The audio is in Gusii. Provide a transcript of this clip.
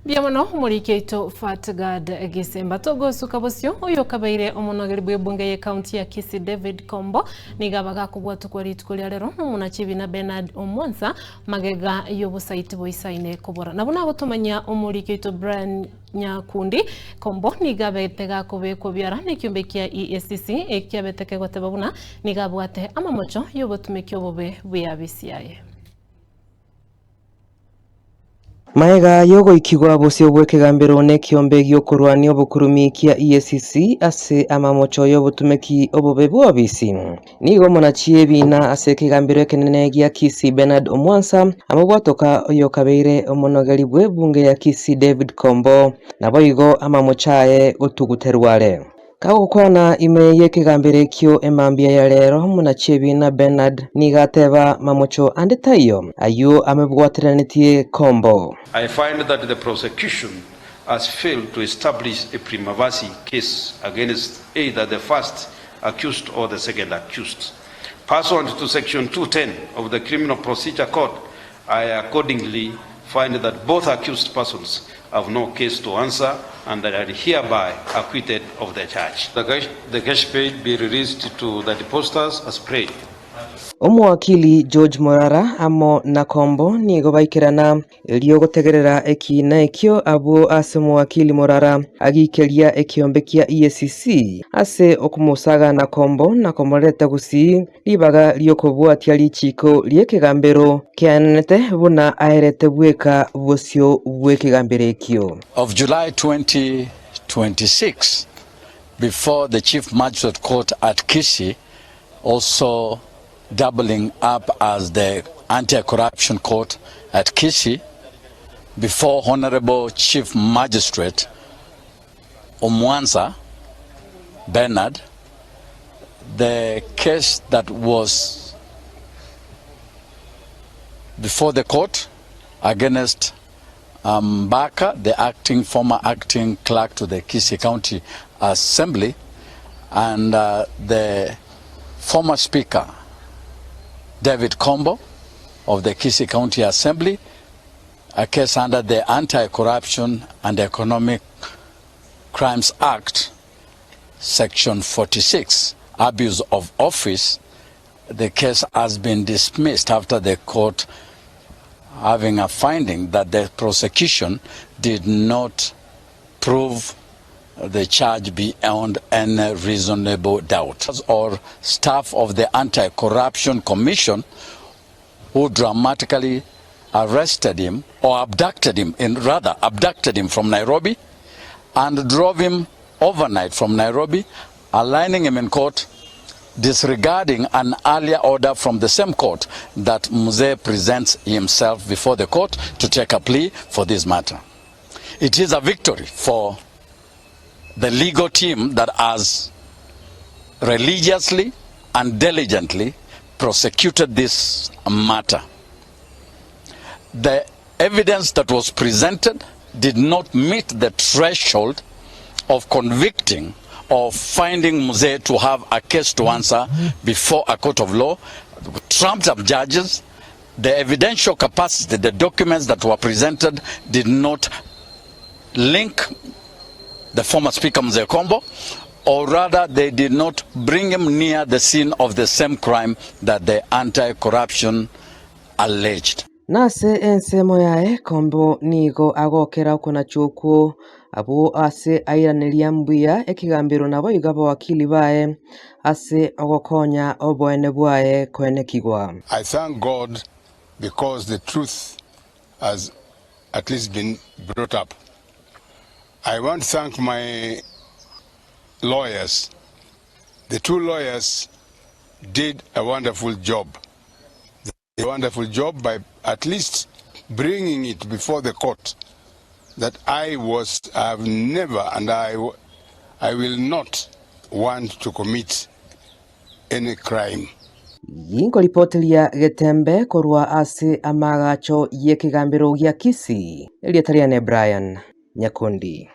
Mbuya mono omoriki oito Fatgard Gisemba. Togosuka bosio oyo okabeire omonogeri bw'ebunge y'ecounty ya Kisii David Kombo nigo aba gakobwatokwa rituko ria rero n'omonachi ebina Bernard Omwansa magega y'obosaiti boisaine kobora. Nabo nagotomanyia omoriki oito Brian Nyakundi Kombo nigo abete gakobekwa biara nekiombe kia EACC ekiabete kegoteba buna nigo abwate amamocho y'obotumeki obobe bw'eabisi yaye. Magega y'ogoikigwa bosio bw'ekegambero nekiombe gi'okorwania obokurumi kia EACC ase amamocho y'obotumeki obobe bw'obisi, nigo omonachi ebiina ase ekegambero ekenene gia Kisii Bernard Omwansa amobwatoka oyokabeire omonogeri bw'ebunge ya Kisii David Kombo naboigo amamocho aye gotuguterwa are. Kagokwana ime y'ekegambero ekio emambia ya rero, omonachi-ebiina Bernard nigo ateba mamocho ande taiyo, ayio amebwateranetie Kombo. I find that the prosecution has failed to establish a prima facie case against either the first accused or the second accused. Pursuant to section 210 of the Criminal Procedure Code, I accordingly find that both accused persons have no case to answer and are hereby acquitted of the charge. The cash, the cash paid be released to the depositors as prayed. Omowakili George Morara amo na Kombo nigo baikerana erio gotegerera ekiina ekio abwo ase omowakili Morara agikeria ekiombe kia EACC ase okomosagana Kombo na komoreta gusii Ribaga ri'okobwatia richiiko ri'ekegambero kiaenanete buna aerete bweka bosio bw'ekegambero ekio. Of July 2026 before the Chief Magistrate Court at Kisii also doubling up as the Anti-Corruption Court at Kisii before Honourable Chief Magistrate Omwansa Bernard, the case that was before the court against Mbaka, the acting former acting clerk to the Kisii County Assembly, and uh, the former speaker David Kombo of the Kisii County Assembly A case under the Anti-Corruption and Economic Crimes Act, Section 46, abuse of office, the case has been dismissed after the court having a finding that the prosecution did not prove the charge beyond any reasonable doubt. Or staff of the Anti-Corruption Commission who dramatically arrested him or abducted him, in rather abducted him from Nairobi and drove him overnight from Nairobi, aligning him in court, disregarding an earlier order from the same court that Mzee presents himself before the court to take a plea for this matter. It is a victory for the legal team that has religiously and diligently prosecuted this matter. The evidence that was presented did not meet the threshold of convicting or finding Mzee to have a case to answer before a court of law, trumped up judges. The evidential capacity, the documents that were presented did not link the former speaker Mzee Kombo or rather they did not bring him near the scene of the same crime that the anti-corruption alleged. Nase ensemo yaye Kombo nigo agokera okonachwa okwo abwo ase airaneria mbuya ekegambero naboigo abawakili baye ase ogokonya oboene bwaye koenekigwa. I thank God because the truth has at least been brought up. I want to thank my lawyers. The two lawyers did a wonderful job. A wonderful job by at least bringing it before the court that I was, I have never and I, I will not want to commit any crime. Ginkoripoteria Getembe korwa ase amaagacho y'ekegambero gia Kisii, erieta riane Brian Nyakundi.